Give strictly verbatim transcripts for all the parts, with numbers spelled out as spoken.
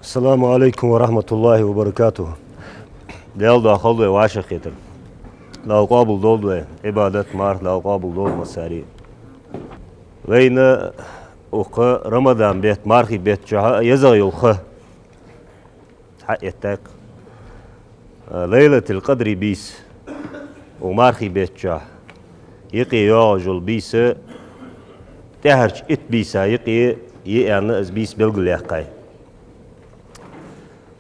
السلام عليكم ورحمة الله وبركاته. Даьла духьа хилда вай вӀашагӀкхетар. Дала къоабал долда вай Ӏибадат, марха Дала къоабал долда массане. Вайна укх Рамадан бетта, мархий бетта чухь а езагӀа йола ха хьаэттад. Лайлатул Къадри бийса, укх мархий бетта чухь юкъе йоагӀаш йола бийса, тӀехьарча итт бийса юкъе я аьнна, из бийса белгалъяьккхай.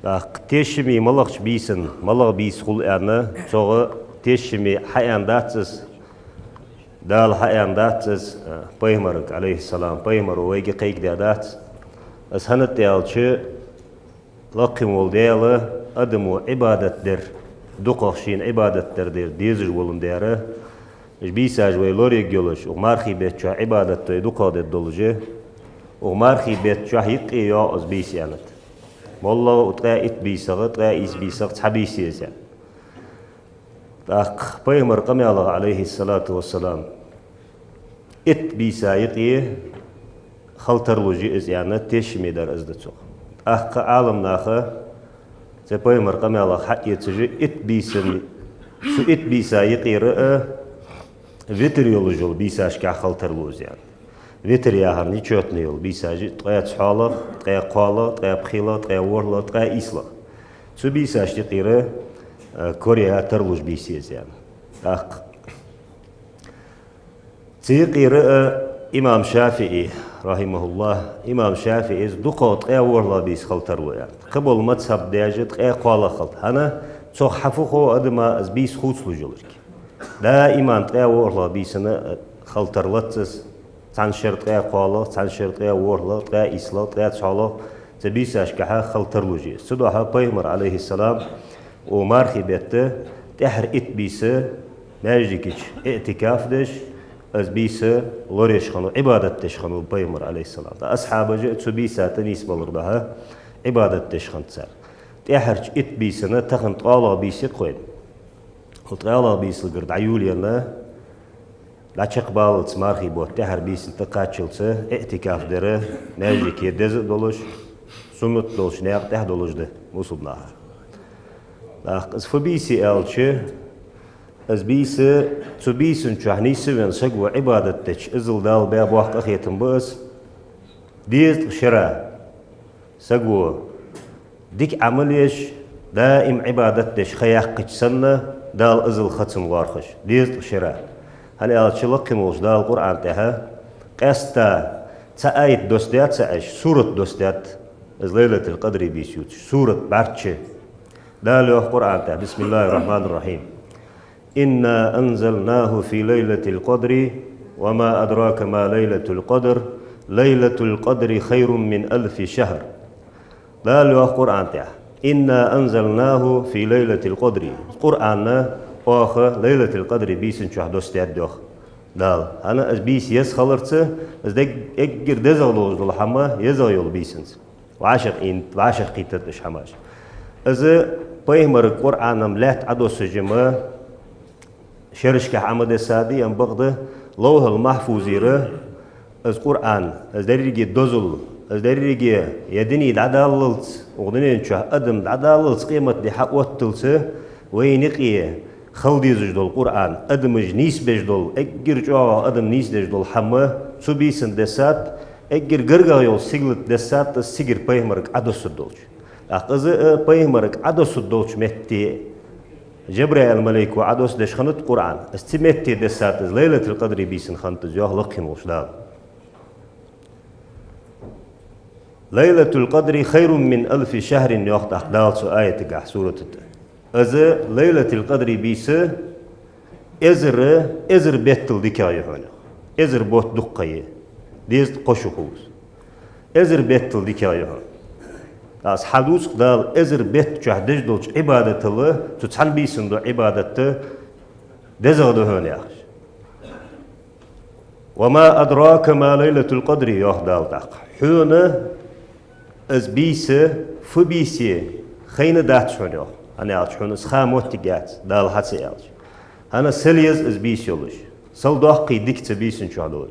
ТӀаккха тешаме малагӀча бийсан, малагӀа бийса хул аьнна, цох тешаме хьааьнна дац из, Дала хьааьнна дац из, пайхамарга, Ӏалайхи ссалам, пайхамаро вайга кхайкадаь дац. Из хӀана аьлча, лакхе вола Даьла адамо Ӏибадат дар, дукхагӀа шийна Ӏибадат дар дезаш воландаь, уж бийсаш вай лораергйолаш, укх мархий бетта чухь Ӏибадат вай дукхагӀа дергдолаш, укх мархий бетта чухь юкъе йоагӀа из бийса аьннад. МоллагӀа укх ткъаь итт бийсагӀа, ткъаь ийс бийсагӀа цхьа бийса я из. ТӀаккха пайхамара къамаьлагӀа, Ӏалайхи ссалату вассалам, итт бийса юкъе хила тарлуш я из аьнна, тешаме дар из да цох. ТӀаккха Ӏаламнаха, цу пайхамара къамаьлагӀа хьаэцаш, итт бийсан, цу итт бийса юкъера а витр йолаш йола бийсашкахь хила тарлу из аьнна. Витр яхар нечётный йола бийсаш я, ткъаь цхьоалагӀа, ткъаь кхоалагӀа, ткъаь пхелагӀа, ткъаь ворхӀлагӀа, ткъаь ийслагӀа. Цу бийсашта юкъера, э, кораяь тарлуш бийса я из аьнна. ТӀаккха цу юкъера, э, имам ШафиӀи, рахьимахӀуллахӀ, имам ШафиӀис дукхагӀа ткъаь ворхӀлагӀа бийса хила тарлу аьннад. Кхыбола мазхӀаб даьша ткъаь кхоалагӀа хилда. ХӀана? Цох хьафу хов, адама из бийса хувцалуш йолга. Даим ткъаь ворхӀлагӀа бийсана хила тарлац из, цхьан шера ткъаь кхоалагӀа, цхьан шера ткъаь ворхӀлагӀа, ткъаь ийслагӀа, ткъаь цхьоалагӀа, цу бийсашкахь хила тарлуш я из. Цудухьа пайхамар, Ӏалайхи ссалам, укх мархий бетта тӀехьара итт бийса маьждиге чу иӀтикаф деш, из бийса лораеш хиннав, Ӏибадат деш хиннав пайхамар, Ӏалайхи ссалам. ТӀаккха асхьабаш а цу бийса тӀа нийсбалар духьа Ӏибадат деш хиннад цар. ТӀехьарча итт бийсана тахан ткъоалагӀа бийса я-кх вайна. Укх ткъоалагӀча бийсагара дӀайолаенна, дӀачакхбаллалца мархий бутт тӀехьара бийсанна тӀакхаччалца иӀтикаф дар маьждиге деза а долаш, суннат долча наькъа тӀа долаш да бусалба наха. ТӀаккха из фу бийса я аьлча, из бийса, цу бийсан чухь нийсвенна саго Ӏибадат дича, иззал Дала баь боккха къахетам ба из. Дезткъа шера саго дика Ӏамал еш, даим Ӏибадат деш ха яьккхача санна, Дала иззал ха цунна лоархӀаш, дезткъа шера. ХӀана аьлча, лакхе волча Дала Къуръан тӀа къаьстта цхьа аят доссадаьд ца Ӏеш, сурат доссадаьд из Лайлатул Къадри бийса ювцаш, сурат бӀарчча. Дала йоах Къуръан тӀа: بسم الله الرحمن الرحيم. إنا أنزلناه في ليلة القدر وما أدراك ما ليلة القدر، ليلة القدر خير من ألف شهر. Дала йоах Къуръан тӀа: إنا أنزلناه في ليلة القدر. Къуръан оаха Лайлатул Къадри бийсан чухь доссадаьд йоах Дала. ХӀана? Из бийса еза хиларца, из дег-, эггара дезагӀа долаш дола хӀама езагӀа йола бийсанца. ВӀашагӀ-, вӀашагӀкхийттад уж хӀамаш. Из пайхамарга Къуръан-м лаьтта Ӏодоссаш-м шерашкахь Ӏо ма дессадий, ам бакъда Ловхьул-Махьфузера из Къуръан, из деррига дозал, из деррига ер дуне дӀадаллалца, укх дунен чухь адам дӀадаллалца, къематди хьаотталца, вайна юкъе хила дезаш дола Къуръан, адамаш нийсбеш дола, эггара чӀоагӀагӀа адам нийсдеш дола хӀама цу бийсан дессад, эггара гаргагӀа йола сигалат дессад из цигара пайхамарга Ӏодоссаргдолча. ТӀаккха из, э, пайхамарга Ӏодоссаргдолча метте Жабраил малайко Ӏодоссадеш хиннад Къуръан. Из цу метте дессад из, Лайлатул Къадри бийсан хиннад из, йоах лакхе волча Дала. ليلة القدر خير من ألف شهر, йоах тӀаккха Дала цу аятагахь, сурата тӀа. Из Лайлатул Къадри бийса эзар, эзар беттал дикагӀа я хьона. Эзар бутт дукха я. Дезткъа кхо шу хул из. Эзар беттал дикагӀа я хьона. Аз хьадувц-кх Дала эзар бетта чухь деш долча Ӏибадатал цу цхьан бийсан дола Ӏибадат дезагӀа да хьона яхаш. وما أدراك ما ليلة القدر, йоах Дала тӀаккха. Хьона из бийса фу бийса я хайна дац хьона, йоах. ХӀана аьлча, хьона из ха моттиг яц, Дала хьа ца аьлча. ХӀана, сел еза из бийса йолаш. Сел доккхий дика цу бийсан чухь долаш.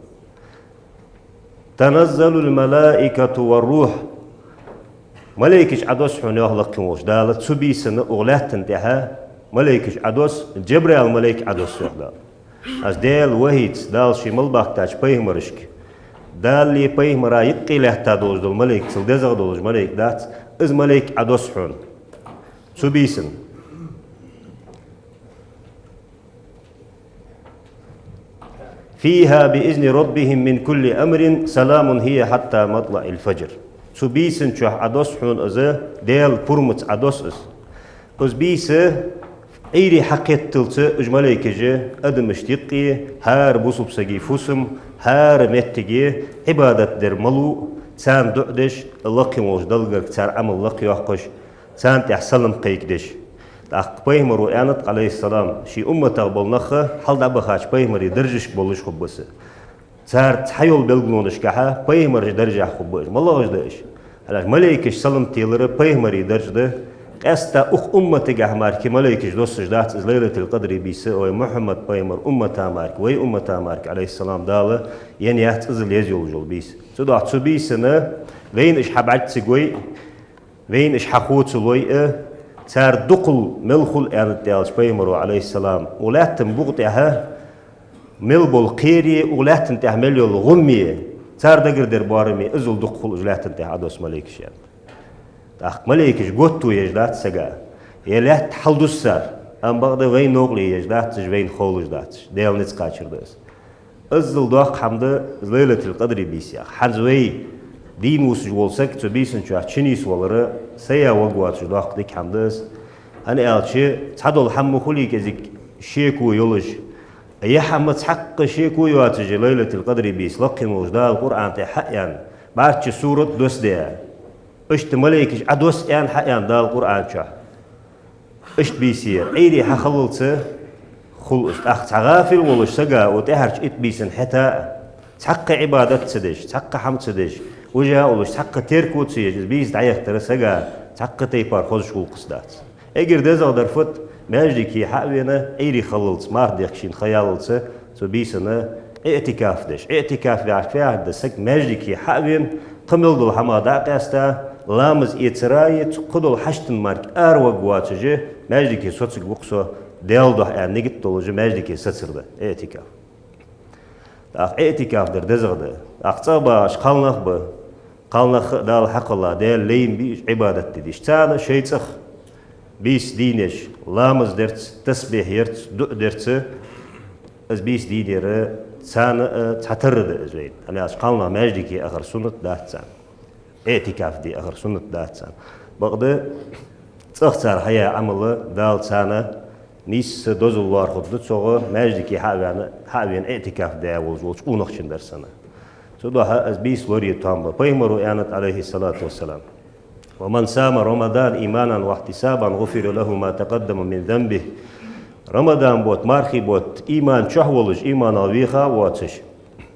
تنزل الملائكة والروح. Малейкаш Ӏодосс хьона, йоах лакхе волча Дала, цу бийсан укх лаьттан тӀа малейкаш Ӏодосс, Джабраил малейк Ӏодосс, йоах Дала. Аз Даьла вахьийца, Дала ший мел бахийтача пайхамарашка, Даллеи пайхамарий юкъе лаьтта долаш дола малейк, цул дезагӀа долаш малейк дац, из малейк Ӏодосс хьона цу бийсан. فيها بإذن ربهم من كل أمر سلام هي حتى مطلع الفجر. Цу бийсан чу Ӏодосс хьона из, Даьла пурамаца Ӏодосс из. Из бийса Ӏуйре хьакхетталца уж малейкаш адамашта юкъе, хӀара бусалба сага фусам, хӀара моттиге Ӏибадат дер малув, царна дуӀа деш, лакхе волча Даллагара цар Ӏамал лакхйоаккхаш, царна тӀа салам кхайкадеш. ТӀаккха пайхамаро аьннад, Ӏалайхи ссалам, ший умматах бола нах хьалха дӀабахача пайхамарий даржашка болаш хургба са. Цар цхьайолча белгалонашкахьа пайхамарий даржехьа хургба уж. МалагӀаш да уж? ХӀана аьлча малейкаш салам телар пайхамарий дарж да. Къаьстта укх умматагахьа мара малейкаш доссаш дац из Лайлатул-Къадри бийса, вай Мухьаммад пайхамара уммата мара, вай уммата мара, Ӏалайхи ссалам, Дала енна яц из еза йолаш йола бийса. Цудухьа цу бийсан вайна уж хьабӀарга ца гой, вайна уж хьахо ца лой а, цар дукхагӀа мел хул аьннад аьлча пайхамаро, Ӏалайхи ссалам, укх лаьттан букъа тӀа мел бола кхере, укх лаьттан тӀа мел йола гӀумме, цар дагара дер боараме, иззал дукха хул уж лаьттан тӀа Ӏодосс малейкаш аьннад. ТӀаккха малейкаш готто еш дац сага, е лаьтта хьалдус цар, амма бакъда вайна новкъарле еш дац уж, вайна ховлаш дац уж, Даьла низ кхачар да из. Иззал доккха хӀама да из Лайлатул-Къадри бийса яхар. ХӀанз вай дийна вусаш вола саг цу бийсан чу чунийсвалар, сая ваг воацаш, доккха дика хӀама да из. ХӀана аьлча, цхьадола хӀама ма хулий кӀезига шеко йолаш, е хӀама цхьаккха шеко йоацаш я Лайлатул-Къадри бийса, лакхе волча Дала Къуръан тӀа хьааьнна, бӀарчча сурат доссадаь, иштта малейкаш Ӏодосс аьнна хьааьнна Дала Къуръан чу. Иштта бийса я ер, Ӏуйре хьахиллалца хул из. ТӀаккха цхьа гӀафил волаш сага укх тӀехьарча итт бийсан хьета а цхьаккха Ӏибадат ца деш, цхьаккха хӀама ца деш, вижа а волаш, цхьаккха терко ца еш, из бийса дӀаяхийтар сага цхьаккха тайпара хозаш гӀулакхаш дац. Эггара дезагӀа дар фуд? Маьждиге хьавена, Ӏуйре хиллалца, марха дехка шийна ха яллалца, цу бийсан иӀтикаф деш. ИӀтикаф яхар фу яхар да? Саг маьждиге хьавена, кхы мел дола хӀамах дӀа а къаьста, ламаз эцаре, цу кхыдола хьаштан мара араваргвоацаш, маьждиге соцаргва-кх со Даьла духьа аьнна нигат долаш, маьждиге сацар да иӀтикаф. ТӀаккха иӀтикаф дар дезагӀа да. ТӀаккха цӀагӀа багӀаш кхалнах ба, кхалнах а Дала хьакхелла, Даьла лай ма бий уж, Ӏибадат де дезаш. Царна шоай цӀагӀа бийса дийна еш, ламаз дерца, тасбихь ерца, дуӀа дерца, из бийса дийна яр царна а цхьатарра да из вайна. ХӀана аьлча кхалнах маьждиге ахар суннат дац царна. ИӀтикаф де ахар суннат дац царна. Бакъда цӀагӀа цар хьаяь Ӏамал Дала царна нийсса дозал лоархӀаргда, цу маьждиге хьавена, хьавена иӀтикаф даь волаш волча къонахчун дар санна. Цудухьа из бийса лорае тоам ба. Пайхамаро аьннад, Ӏалайхи ссалату вассалам: «ومن صام رمضان إيمانا واحتسابا غفر له ما تقدم من ذنبه». Рамадан бутт, мархий бутт, иман чу волаш, иманах веха а воацаш,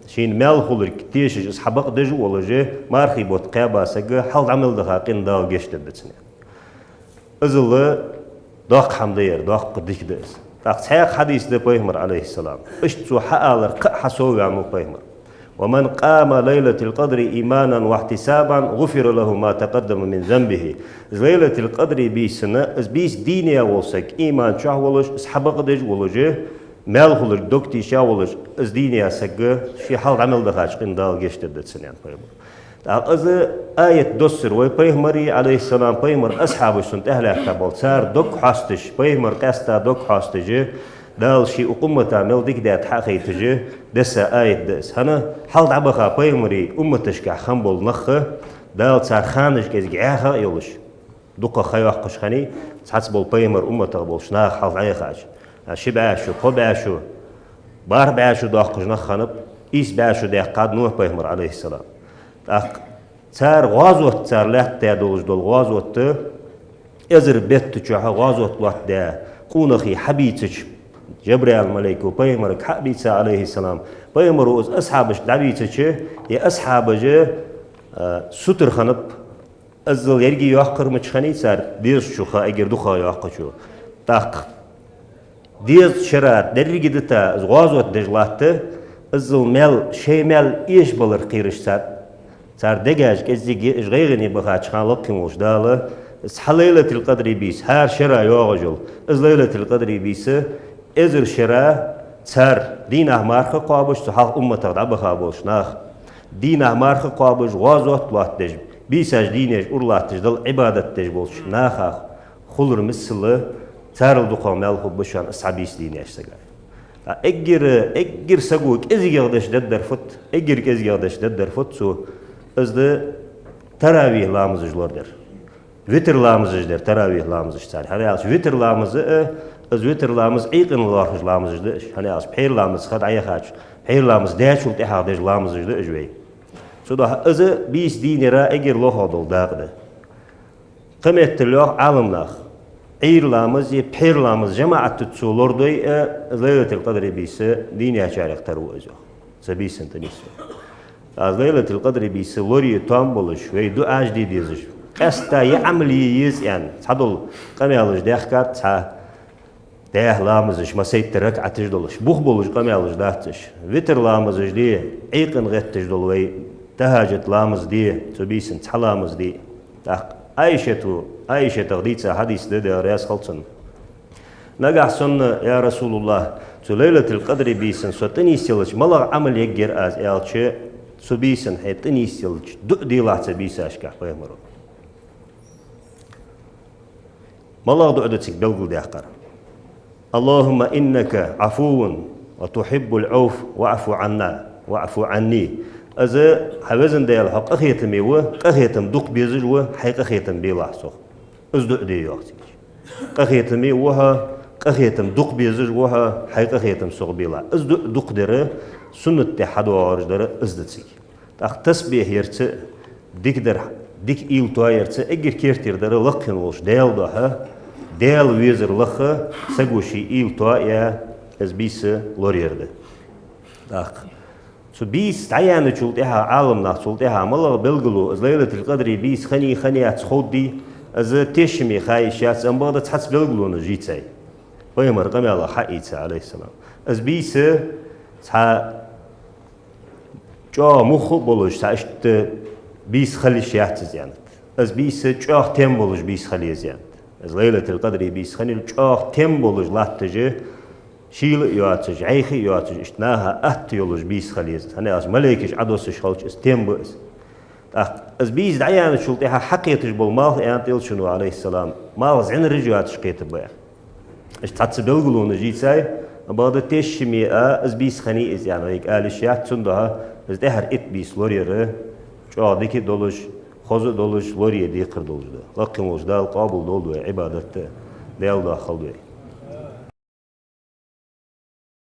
шийна маьл хуларга тешаш, из хьабакъдеш а волаш, мархий бутт кхаьба саг, хьалха дӀа мел даха къинош Дала гешт дергда цунна. Иззал доккха хӀама да ер, доккха дика да из. ТӀаккха цхьаькха хьадис да пайхамара, Ӏалайхи ссалам. Иштта цо хьаалар кхы а хьасовваьннав пайхамар: «ومن قام ليلة القدر إيمانا واحتسابا غفر له ما تقدم من ذنبه». Из Лайлатул-Къадри бийсан, из бийса дийна яь вола саг, иман чу волаш, из хьабакъдеш а волаш, маьл хуларга дог тийша а волаш, из дийна яь саг, ший хьалха дӀа мел дахача къинош Дала гешт дергда цунна, аьннад пайхамаро. ТӀаккха из аят доссар вай пайхамара, Ӏалайхи ссалам, пайхамара асхьабаш, цунна тӀехьа лаьтта бола, цар дог хьоасташ, пайхамар къаьста дог хьоасташ, Дала ший укх уммата мел дика даьд хьахайташ десса аят да из. ХӀана? Хьалха дӀабаха пайхамарий умматашкахьа хинна бола нах, Дала цар ханаш кӀезига Ӏеха а йолаш, дукха ха йоаккхаш хиннай цхьацца бола пайхамара умматах болча наха хьалха дӀаяхача. Ши бӀаь шу, кхо бӀаь шу, бархӀ бӀаь шу доаккхаш нах хиннаб, ийс бӀаь шу даьккхад Нухь пайхамара, Ӏалайхи ссалам. ТӀаккха цар гӀазот, цар лаьтта долаш дола гӀазот, эзар бетта чухь гӀазот лоаттадаь, къонахий хьабийцача, Джабраил малейко пайхамарга хьа а бийца, Ӏалайхи ссалам, пайхамаро из асхьабашка дӀабийцача, е асхьабаш, а, сутара хиннаб, иззал еррига йоккхар мича хиннай цар, дезача ха эггара дукхагӀа йоккхача. ТӀаккха дезача шера деррига дита, из гӀазот деш латта, иззал маьл, шоай маьл эшабалар кхераш цар, Цар дегаш кӀезига я, уж гӀайгӀане бахача хана Лакхе волча Дала, из хьа Лайлатул-Къадри бийса, хӀара шера йоагӀаш йола, из Лайлатул-Къадри бийса, эзар шера цар дийнахьа марха кхоабаш, цу хьалха умматах дӀабаха болча наха, дийнахьа марха кхоабаш, гӀазот лоаттадеш, бийсаш, дийнаш ура латташ, Далла Ӏибадат деш болча наха хулар миссел, царел дукхагӀа маьл хургба шоана из цхьа бийса дийнаш сага. А эггара, эггара саго кӀезигагӀа деш дергдар фуд, эггара кӀезигагӀа деш дергдар фуд цо, из да таравихь ламазаш лорадар. Витр ламазаш дар таравихь ламазаш цар. ХӀана аьлча витр ламаз а, из витр ламаз Ӏийкъана лоархӀаш ламазаш да уж. ХӀана аьлча пхьера ламаз ха дӀаяхача, пхьера ламаз даьчул тӀехьагӀа деш ламазаш да уж вай. Цудухьа из бийса дийнар эггара лоха дола дакъа да. Кхыметтел йоах Ӏаламнаха: Ӏуйра ламаз е пхьера ламаз жамаӀатаца лорадой а, Лайлатул-Къадри бийса дийнъяьчарех тара ва из, йоах, цу бийсан тӀа нийсвар. Аз Лайлатул-Къадри бийса лорае тоам болаш, вай дуӀаш де дезаш, къаьстта е Ӏамал е еза аьнна, цхьадола къамаьлаш даьхкад цхьа. Даьхе ламазаш, массайтта ракаӀаташ долаш, бух болаш къамаьлаш дац уж. Витр ламазаш де, Ӏийкъана гӀетташ дола вай тахӀажжуд ламаз де, цу бийсан цхьа ламаз де. ТӀаккха Ӏайшата, Ӏайшатах дийца хьадис да, Даьла раьза хилва цунна. Нагахь санна, я РасулуллахӀ, цу Лайлатул-Къадри бийсан со тӀанийсъелча малагӀа Ӏамал ергьяр аз, аьлча, цу бийсан хьо тӀанийсъелча дуӀа делахь цу бийсашка, пайхамара. МалагӀа дуӀа да цига белгалдаьккхар? اللهم إنك عفو تحب العفو فاعف عنا، فاعف عني. Из, хьо везан Даьла, хьо къахетаме ва, къахетам дукха безаш ва, хьай къахетам белахь сох. Из дуӀа де йоах цига. Къахетаме ва хьо, къахетам дукха безаш ва хьо, хьай къахетам сох белахь. Из дуӀа дукха дар, суннат тӀа хьадоагӀараш дар из да цига. ТӀаккха тасбихь ярца, дикадар, дика уйла тоаярца эггара керттера дар Лакхе волча Даьла духьа, Даьла везар лаха, саго ший уйла тоаяь, из бийса лораяр да. ТӀаккха цу бийса дӀаяьнначул тӀехьагӀа Ӏаламнаха цул тӀехьагӀа малагӀа белгало, из Лайлатул-Къадри бийса хиннай, хиннаяц ховргдий, из тешаме ха йиш яц, амма бакъда цхьацца белгалонаш йийцай. Пайхамара къамаьлах хьаийца, Ӏалайхи ссалам. Из бийса цхьа чӀоагӀа мух а болаш, цхьа иштта бийса хила йиш яц из аьннад. Из бийса чӀоагӀа тем болаш бийса хила еза аьннад. Из Лайлатул-Къадри бийса хиннай чӀоагӀа тем болаш латташ, шийла а йоацаш, Ӏайха а йоацаш, иштта наха атта йолаш бийса хила еза. ХӀана аьлча малейкаш Ӏодоссаш хилча из тем ба из. ТӀаккха из бийса дӀаяьнначул тӀехьагӀа хьакхеташ бола малх, аьннад Элчано, Ӏалайхи ссалам, малх зӀанараш йоацаш кхетаргба. Иштта цхьацца белгалонаш йийцай, бакъда тешаме а, из бийса хиннай из аьнна вайга ала йиш яц, цудухьа из тӀехьара итт бийса лораяр чӀоагӀа дика а долаш, хоза а долаш, лорае декхар долаш да. Лакхе волча Дала къоабал долда вай Ӏибадат а, Даьла духьа хилда вай.